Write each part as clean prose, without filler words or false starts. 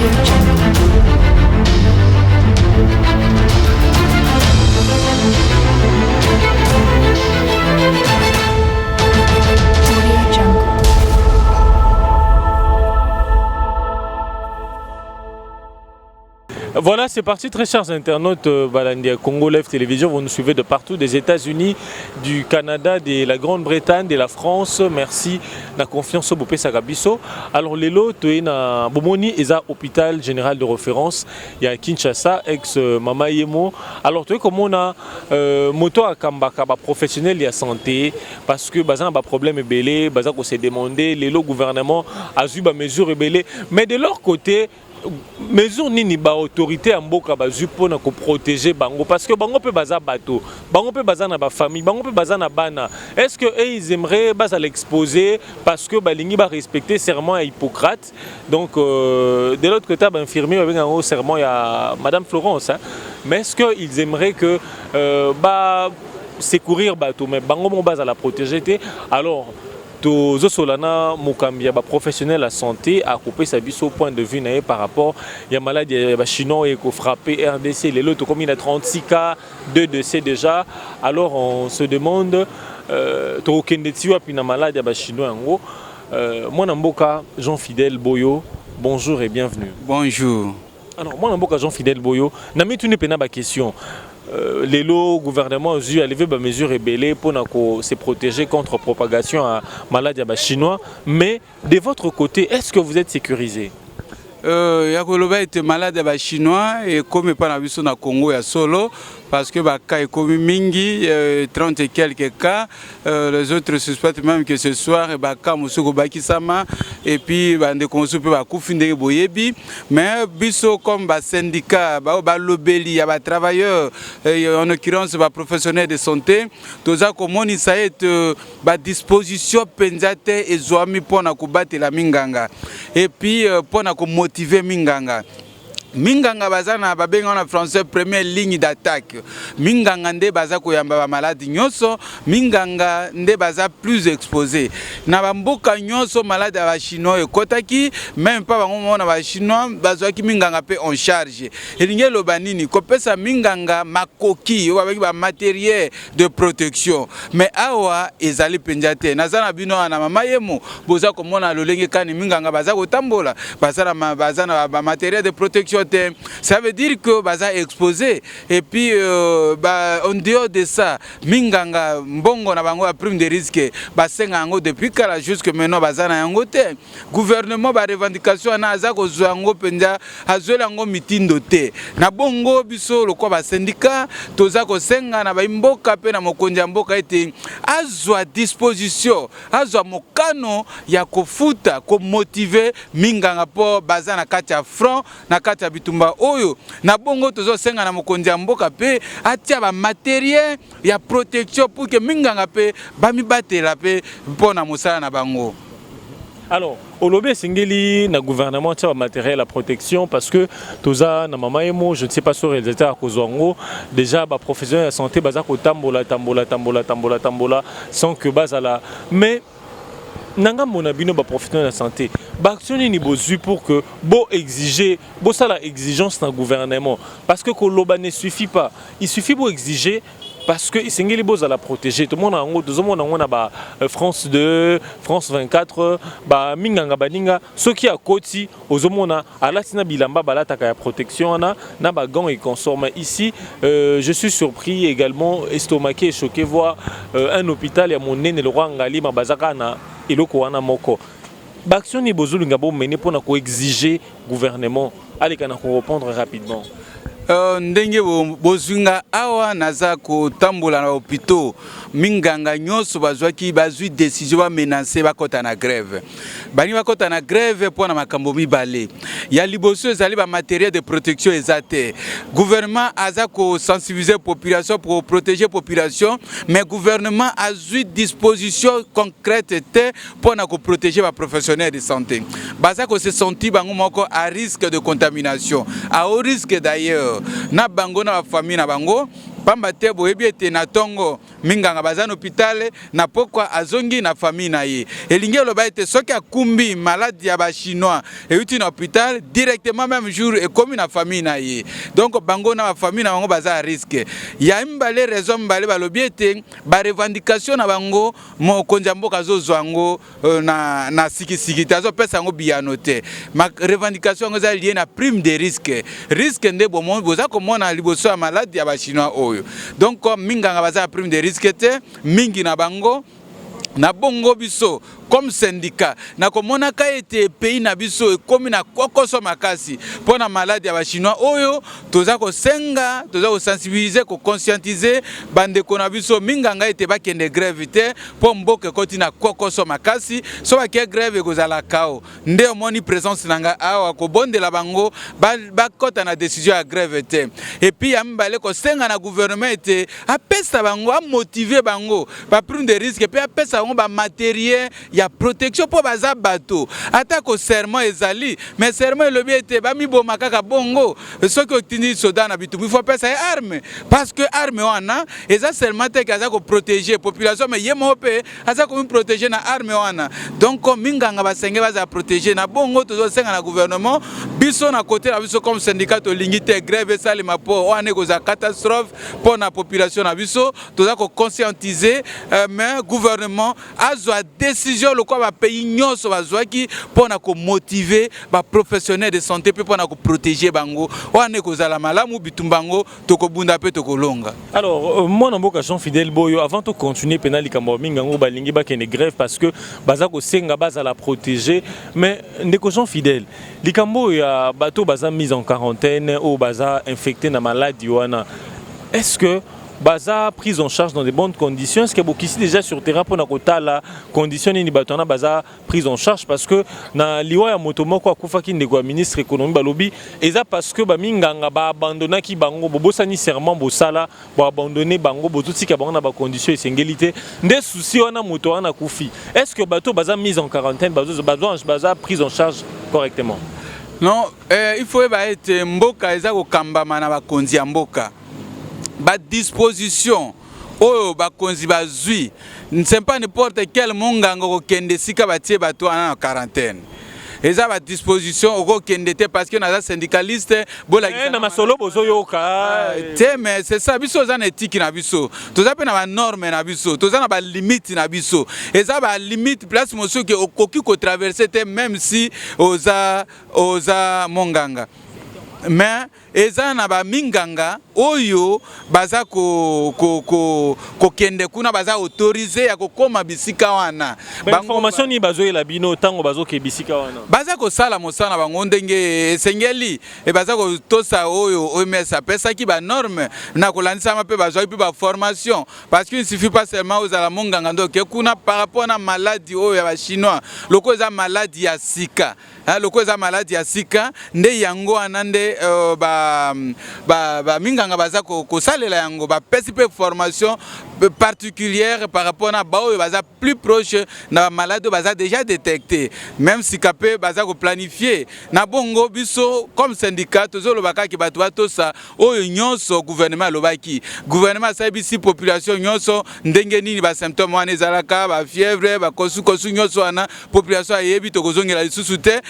Audio Jungle. Audio Jungle. Voilà, c'est parti, très chers internautes balandi ya Congo Live Télévision. Vous nous suivez de partout, des États-Unis, du Canada, de la Grande-Bretagne, de la France. Merci la confiance bopesaka biso. Alors, lelo, toye na bomoni, eza hôpital général de référence. Ya Kinshasa, ex Mama Yemo. Alors, toye komona moto akambaka ba professionnel ya santé parce que baza na ba problème ebele, baza ko se demander lelo gouvernement azwi ba mesure ebele, mais de leur côté, mesure nini baautorité ya mboka bazwi mpona koprotéger bango? Parce que bango mpe baza bato, bango mpe baza na bafamille, bango mpe baza na bana. Est ce que eux, ils aimeraient bazala exposé parce que balingi barespecter serment ya Hippocrate? Donc de l'autre côté, bainfirmier babenga yango serment ya Madame Florence, hein? Mais est ce que ils aimeraient que ba secourir bato, mais bango moko bazala protéger te? Alors tozosola na mokambi ya baprofessionnel ya santé, akopesa biso point de vue na ye par rapport ya maladi ya bachinois oyo ekofrappe RDC. Lelo tokomi na 36 cas, 2 décès déjà. Alors on se demande tokokende ti wapi na maladi ya bachinois yango. Mwana mboka Jean Fidèle Boyo, bonjour et bienvenue. Bonjour. Alors, mwana mboka Jean Fidèle Boyo, na mituni mpenza baquestion. Lelo gouvernement azwi alevé bamesure ebele mpona se protéger contre propagation ya maladie ya bachinois, mais de votre côté, est-ce que vous êtes sécurisé? Ya koloba ete malade ya bachinois ekomi epai na biso na Congo, ya solo, parce que bacas ekomi mingi, 30 et quelques cas. Les autres suspectent même que ce soir bacas mosusu kobakisama et puis bandeko mosusu mpe bakufi ndenge boyebi. Mais biso comme basyndicat bao balobeli ya batravailleur, en l'occurrence baprofessionnel de santé, toza komonisa ete badisposition mpenza te ezwami mpona kobatela minganga et puis mpona komotiver minganga. Minganga baza na babenga na français première ligne d'attaque. Minganga nde baza koyamba bamaladi nyonso, minganga nde baza plus exposé. Na bamboka nyonso maladi ya bachinois ekɔtaki, même mpa bango moko na bachinois bazwaki minganga mpe en charge. Elingi eloba nini? Kopesa minganga makoki oyo babengi bamatériel de protection. Mais awa ezali mpenza te. Naza na bino awa na Mama Yemo, boza komona lolenge kani minganga baza kotambola, baza na bamatériel de protection te. Ça veut dire que baza exposé. Et puis ba, en dehors de ça, minganga mbongo na bango ya prime de risque basenga yango depuis kala, jusque maintenant baza na yango te. Gouvernement barevendication wana aza kozwa yango mpenza, azweli yango mitindo te. Na bongo biso lokwa basyndicat toza kosenga na bamboka mpe na mokonzi ya mboka ete azwa disposition, azwa mokano ya kofuta, komotiver minganga mpo baza na kati ya front, na kati ya bitumba oyo. Na bongo tozosenga na mokonzi ya mboka mpe atia bamatériel ya protection pour que minganga mpe bamibatela mpe mpo na mosala na bango. Alors, olobi esengeli na gouvernement tia bamatériel ya protection parce que toza na Mama Yemo. Je ne sais pas so réalisateur akozwa yango. Déjà baprofessionnel ya santé baza kotambola tambola tambola tambola tambola sans que bazala. Mais na ngambo na bino baprofessionnel ya santé, baaction nini bozwi pour que bo exiger, bosala exigence na gouvernement? Parce que koloba ne suffit pas, il suffit bo exiger, parce que esengeli bozala protégé. Tomona yango, tozomona yango na ba France 2, France 24, baminganga baninga soki akoti, ozomona alati na bilamba balataka ya protection wana na bagants et consort. Mais ici, je suis surpris également, estomaqué et choqué, voir un hôpital ya monene lokola Ngaliema bazaka na eloko wana moko. Baaction nini bozolinga bomene mpona koexiger gouvernement aleka na korépondre rapidement? Ndenge bozwi nga awa, naza kotambola na hôpitaux. Minganga nyonso bazwaki, bazwi décision, bamenacer bakɔta na grève. Balingi bakɔta na grève mpo na makambo mibale. Ya liboso ezali bamatériel de protection eza te. Gouvernement aza kosensibiliser population pour protéger population, mais gouvernement azwi disposition concrète te mpo na koprotéger baprofessionnel de santé. Baza kose sentir bango moko à risque de contamination, à haut risque d'ailleurs, na bango na bafamille na bango. Pamba te boyebi ete na tongo minganga baza na hôpital, na pokwa azongi na famille na ye. Elingi eloba ete soki akumbi maladi ya bachinois euti na hôpital, directement même jour ekomi na famille na ye. Donc bango na bafamille na bango baza à risque. Ya mibale, raison mibale, balobi ete barevendication na bango, mokonzi ya mboka azozwa yango na sikisiki te, azopesa yango biyano te. Ma revendication yango eza lié na prime de risque. Risque nde boza komona liboso ya maladi ya bachinois oyo. Donc minganga baza na prime de risque te, mingi na bango. Na bongo biso comme syndicat, nakomonaka ete pays na biso ekómi na kokoso makasi mpo na maladi ya bachinois oyo, toza kosenga, toza kosensibiliser, koconscientiser bandeko na biso minganga ete bakende grève te, mpo mboka ekoti na kokoso makasi. So bakei grève, ekozala chaos. Nde omoni présence na ngai awa, kobondela bango bakɔta na décision ya grève te. Et puis ya mibale, kosenga na gouvernement ete apesa bango, amotiver bango baprime de risque, mpe apesa bango bamatériel ya protection, mpo baza bato. Atako serment ezali, mais serment elobi ete bamiboma kaka bongo? Soki otindi soda na bitumbu, il faut apesa ye arme, parce que arme wana eza seulement te ke aza koprotéger population, mais ye moko mpe aza komiprotéger na arme wana. Donc minganga basenge bazala protégé. Na bongo tozosenga na gouvernement. Biso na côté na biso comme syndicat, tolingi te grève esalema, mpo wana ekozala catastrophe mpo na population na biso. Toza koconscientiser, mais gouvernement azwa décision lokola bapays nyonso bazwaki, mpo na komotiver baprofessionnel de santé mpe mpo na koprotéger bango. Wana ekozala malamu. Bitumba yango tokobunda mpe tokolonga. Alors mwana mboka Jean Fidèle Boyo, avant tocontinuer mpenza likambo mingi yango balingi bakende grève parce que baza kosenga bazala protégé, mais ndeko Jean Fidèle, likambo oyo ya bato baza mise en quarantaine, oyo baza infecté na maladi wana, est-ce que baza prise en charge dans de bonnes conditions? Est-ce que bokisi déjà sur terrain mpona kotala condition nini bato wana baza prise en charge? Parce que na liwa ya moto moko akufaki, ndeko ya ministre économie, balobi eza parce que baminganga baabandonnaki bango. Bobosani serment bosala, boabandonner bango, bozotika bango na bacondition esengeli te. Nde souci wana moto wana akufi. Est ce que bato baza mise en quarantaine baza prise en charge correctement? Non, il faut yeba ete mboka eza kokambama na bakonzi ya mboka. Badisposition oyo bakonzi bazwi, c'est pas n'importe quel monganga kokende esika batie bato wana na quarantaine. Eza badisposition, okokende te parce que naza syndicaliste. Bolakisa na masolo bozoyoka. Te, mais c'est ça. Biso oza na etiki na biso, toza mpe na banorme na biso, toza na balimite na biso. Eza balimite, place mosusu ke okoki kotraverser te, même si oza monganga. Mais eza na baminganga oyo baza kokende ko, ko, kuna, baza autorisé ya kokóma bisika wana. Information nini bazoyela bino ntango bazokende bisika wana? Baza kosala mosala na bango ndenge esengeli. Baza kotosa oyo OMS apesaki banorme na kolandisama, mpe bazwaki mpe baformation, parce qu'il ne suffit pas seulement ozala monganga nde oke kuna. Par rapport na maladi oyo ya bachinois, loko eza maladi ya sika, loko eza maladi ya sika, nde yango wana nde baminganga baza kosalela yango. Bapesi mpe formation particulière par rapport na baoyo baza plus proche na bamaladi oyo baza déjà détecté. Même sika mpe baza koplanifier. Na bongo biso comme syndicat tozoloba kaka bato batosa oyo nyonso gouvernement alobaki. Gouvernement asalibisi population nyonso ndenge nini basymptôme wana ezalaka, bafièvre, bakosukosu nyonso wana, population ayebi. Tokozongela lisusu te.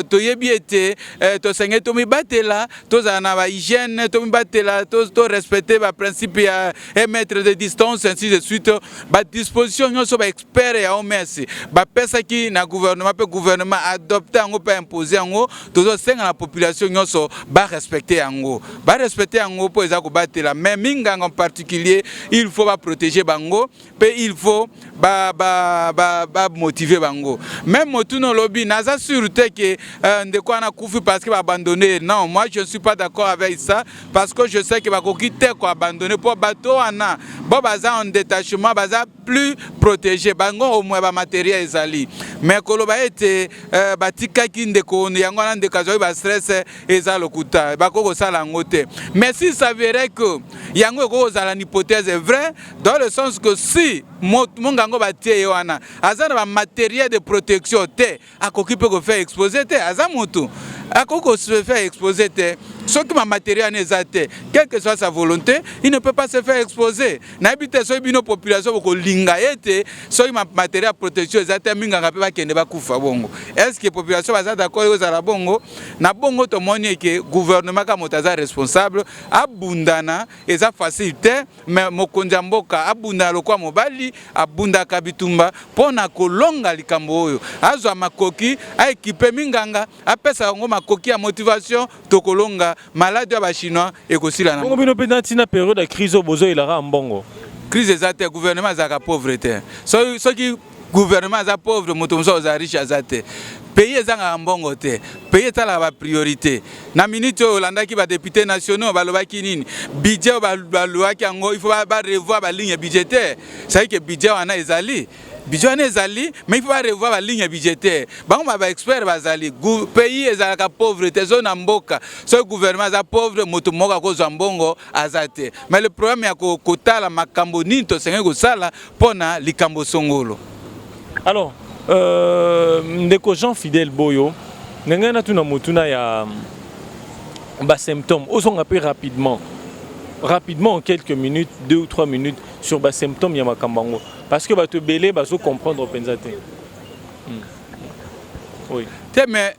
Toyebi ete tosengeli tomibatela, tozala na bahygiène, tomibatela, torespecter baprincipe ya 1 mètre de distance, ainsi de suite. Badisposition nyonso baexpert ya OMS bapesaki na gouvernement, mpe gouvernement adopte yango mpe impose yango, tozosenga na population nyonso barespecter yango, barespecter yango mpo eza kobatela. Mais minganga en particulier, il faut baprotéger bango mpe il faut bamotiver bango. Même motuna olobi, naza sûr te ke ndeko wana akufi parce que baabandonné. Non, moi je ne suis pas d'accord avec ça, parce que je sais que bakoki te koabandonner, mpo bato wana bo baza en détachement, baza plus protégé bango, au moins bamatériel ezali. Mais koloba ete batikaki ndeko, yango wana ndeko azwaki bastress, eza lokuta. Bakoki kosala yango te. Mais si s'avérait que yango ekoki kozala na hypothèse vrai, dans le sens que si mongango batie ye wana aza na bamatériel de protection te, akoki mpe kofaire exposer te. Aza motu, akoki kofaire exposer te. Soki bamatériel wana eza te, quelle que soit sa volonté, il ne peut pas se faire exposer. Nayebi te soki bino population bokolinga ete soki matériel ya protection eza te, minganga mpe bakende bakufa bongo. Est ce que population baza d'accord ezala bongo? Na bongo tomoni eke gouvernement ka moto aza responsable, abundana. Eza facile te, mais mokonzi ya mboka abundana lokola mobali abundaka bitumba mpo na kolonga likambo oyo. Azwa makoki, aéquiper minganga, apesa yango makoki ya motivation. Tokolonga maladie ya Bachinois, ekosila na Bongo bino mpe ntina période ya crise oyo bozoyelaka mbongo? Crise eza te. Gouvernement azalaka pauvre te. Soki gouvernement aza pauvre, moto mosusu aza riche aza te. Pays ezangaka mbongo te. Pays etalaka bapriorité. Na minute oyo olandaki badéputé nationaux balobaki nini? Budget oyo balobaki yango, il faut barevoir baligne budgétaire. C'est que budget wana ezali, budget wana ezali, mais il faut barevoir baligne budgétaire. Bango ba baexpert bazali. Pays ezalaka pauvre te. Soki na mboka, soki gouvernement aza pauvre, moto moko akozwa mbongo aza te. Mais le problème ya kotala makambo nini tosengeli kosala mpo na likambo songolo. Alors, ndeko Jean Fidèle Boyo, ndenge natuna motuna ya basymptôme, ozonga mpe rapidement rapidement, en quelques minutes, 2 ou 3 minutes, sur basymptôme ya makambo yango, parce que bato ebele bazocomprendre mpenza te. Oui. Te, mais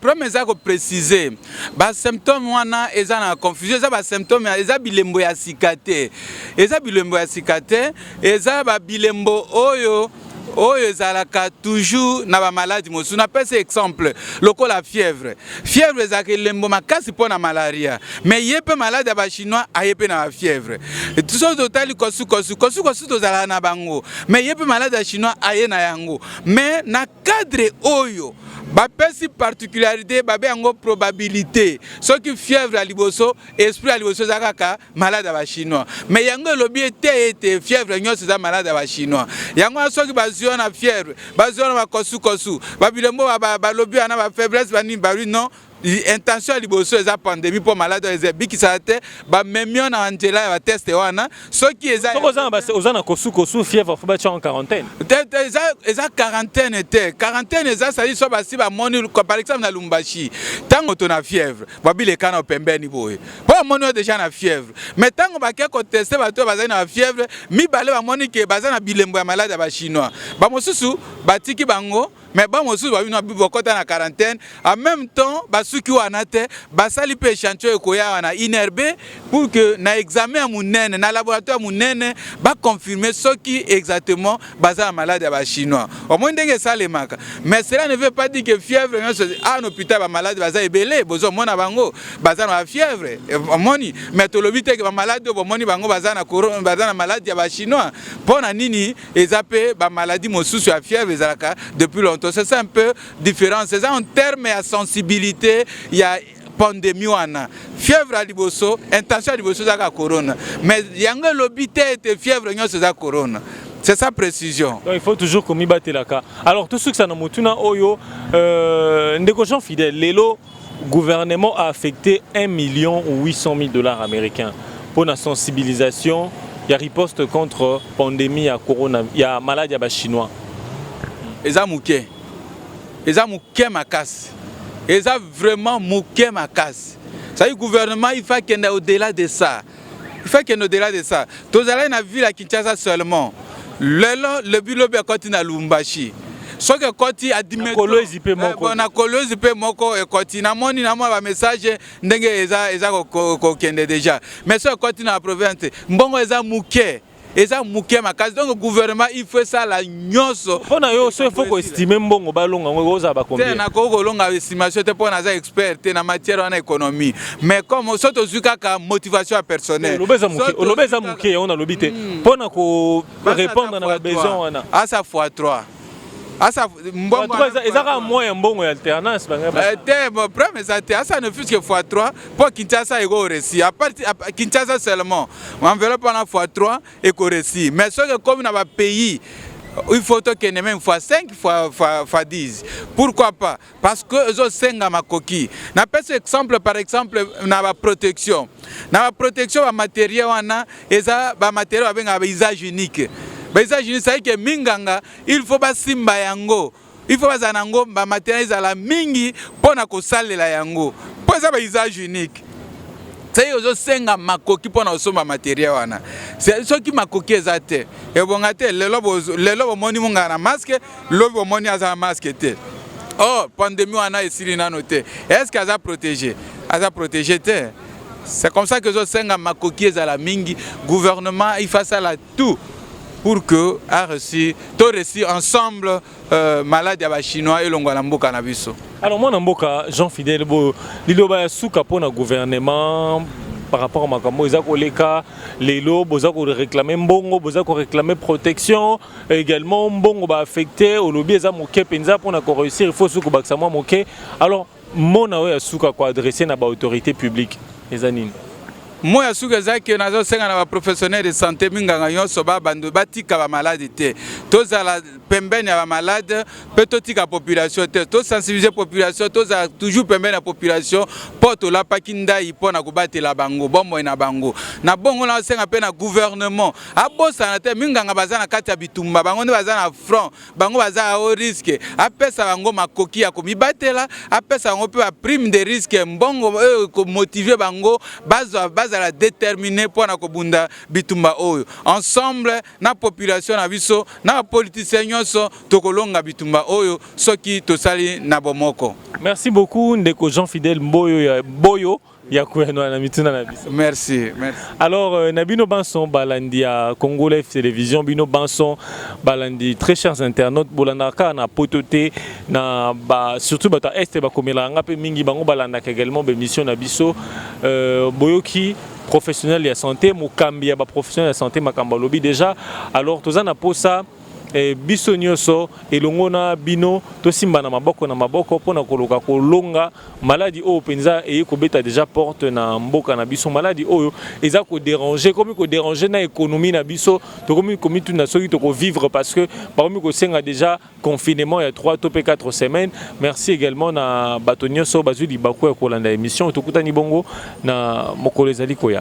problème eza koprécise basymptôme wana, eza na confusion. Eza basymptôme, eza bilembo ya sika te. Eza bilembo ya sika te. Eza babilembo oyo ezalaka toujours na bamaladi mosusu. Napesi exemple lokola fièvre. Fièvre ezalaka elembo makasi mpo na malaria, mais ye mpe maladi ya Bachinois aye mpe na bafièvre. Soki totali kosukosu, kosukosu tozalaka na bango, mais ye mpe maladi ya Chinois aye na yango. Mais na cadre oyo bapesi particularité, babe yango probabilité. Soki fièvre ya liboso, esprit ya liboso eza kaka malade ya Bachinois, mais yango elobi ete fièvre nyonso eza malade ya Bachinois. Yango wana, soki bazwi wana fièvre, bazwi wana bakosukosu, babilembo balobi wana, bafaiblesse, banini, balobi non, intention ya liboso eza pandémie, mpo malade oyo eza ebikisaka te. Bamemi yo na nzela ya batest wana. Soki eza Soki oza na kosukosu, fièvre, faut batia en quarantaine? Te, te, eza quarantaine te. Quarantaine eza sali so basi bamoni. Par exemple, na Lubumbashi, ntango to na fièvre, babileka na pembeni boye mpo bamoni oyo déjà na fièvre. Mais ntango bake kotester bato oyo bazali na bafièvre, mibale bamoni ke baza na bilembo ya malade ya Bachinois. Bamosusu batiki bango, mais bamosusu babino bokɔta na quarantaine. En même temps, basuki wana te, basali mpe échantillon ekoya wana INRB pour que na examen ya monene na laboratoire ya monene baconfirme soki exactement baza na malade ya Bachinois. Omoni ndenge esalemaka. Mais cela ne veut pas dire que fièvre nyonso. Awa na hôpital, bamalade baza ebele, bozomona bango baza na bafièvre, omoni. Mais tolobi te ke bamalade oyo bomoni bango baza na corona, baza na malade ya Bachinois. Mpo na nini? Eza mpe bamaladi mosusu ya fièvre ezalaka depuis longtemps. C'est ça un peu différence. Eza en terme ya sensibilité ya pandémie wana. Fièvre ya liboso, intention ya liboso eza kaka corona, mais yango elobi te ete fièvre nyonso eza corona. C'est ça, précision. Donc il faut toujours komibatelaka. Alors, tosukisa na motuna oyo, ndeko Jean Fidèle. Lelo gouvernement a affecté 1 million 800 000 dollars américains pour la sensibilisation ya riposte contre pandémie ya corona, ya maladie ya Bachinois. Eza moke, eza moke makasi, eza vraiment moke makasi. C'est gouvernement, il faut akende au-delà de ça, il faut akende au-delà de ça. Tozalaki na ville ya Kinshasa seulement, lelo lobi lobi ekɔti na Lubumbashi. Soki ekɔti Kolwezi mpe moko. Na Kolwezi mpe moko ekɔti. Namoni na mwa bamessage ndenge eza kokende déjà. Mais soki ekɔti na province, mbongo eza moke, eza moke makasi. Donc gouvernement, il faut esala nyonso. Mpo na yo, so il faut koestime mbongo balonga yango, ekozala Te. Bacombien? Nakoki kolonga estimation te mpo naza expert te na matière wana, économie. Mais comme so tozwi kaka motivation ya personnel. Oloba eza moke, oloba eza moke. Yango nalobi te mpo na korépondre na babesoin wana. Asa fois 3, asa mbongo. Eza kaka mwa ya mbongo ya alternance. Te, bon, problème eza te. Asa ne fût que fois 3, mpo Kinshasa ekoréussi. À partir Kinshasa seulement, enveloppe wana fois 3 ekoréussi. Mais soki ekomi na bapays, il faut tokende même fois 5, fois 10, pourquoi pas? Parce que ezosenga makoki. Napesi exemple, par exemple na baprotection, bamatériel wana eza bamatériel babengaka bausage unique. Bausage unique, c'est que minganga, il faut basimba yango, il faut bazala nango, bamatériel ezala mingi mpo na kosalela yango, mpo eza bausage unique. Sai ozosenga makoki mpo na kosomba materiel wana. Soki makoki eza te, ebonga te. Lelo lelo bomoni monganga na masque, lobi bomoni aza na masque te. Or pandémie wana esili nano te. Est ce que aza protégé? Aza protégé te. C'est comme ça que ezosenga makoki ezala mingi. Gouvernement, il faut asala tout pour que a réussir, to réussir ensemble malade ya Bachinois elongwa na mboka na biso. Alors, mwana mboka Jean Fidèle Boyo, liloba ya suka mpona gouvernement par rapport à makambo eza koleka lelo. Boza koréclamer mbongo, boza koréclamer protection également. Mbongo baaffecté, olobi eza moke mpenza. Mpona koréussir, il faut soki kobakisa mwa moke. Alors, mona oyo ya suka koadresser na baautorité publique eza nini? Mot ya suka eza ke nazosenga na baprofessionnel de santé, minganga nyonso, babando batika bamalade te. Tozala pembeni ya bamalade mpe totika population te. Tosensibiliser population, tozala toujours pembeni ya population, mpo tolapaki ndai mpo na kobatela bango, bomoi na bango. Na bongo, nazosenga mpe na gouvernement abosana te minganga baza na kati ya bitumba. Bango nde baza na front, bango baza au risque. Apesa bango makoki ya komibatela, apesa bango mpe baprime de risque, mbongo oyo komotiver bango bazwa, bazala déterminé mpo na kobunda bitumba oyo ensemble na population na biso, na bapoliticien nyonso. Tokolonga bitumba oyo soki tosali na bomoko. Merci beaucoup, ndeko Jean Fidèle Mboyo ya Boyo, ya koyanola na mituna na biso. Merci, merci. Alors na bino banso balandi ya Congo Live Télévision, bino banso balandi, très chers internautes, bolandaka kaka na poto te, na ba, surtout bato ya Est bakomelaka nga mpe mingi, bango balandaka également bémission na biso. Boyoki professionnel ya santé, mokambi ya baprofessionnel ya santé, makambo alobi déjà. Alors toza na posa biso nyonso elongo na bino tosimba na maboko na maboko mpona koluka kolonga maladi oyo mpenza eye kobeta déjà porte na mboka na biso. Maladi oyo eza kodéranger, komi kodéranger na économie na biso. Tokomi komituna soki tokovivre, parce que bakomi kosenga déjà confinement ya 3 to mpe 4 semaines. Merci également na bato nyonso bazwi libaku ya kolanda émission. Tokutani bongo na mokolo ezali koya.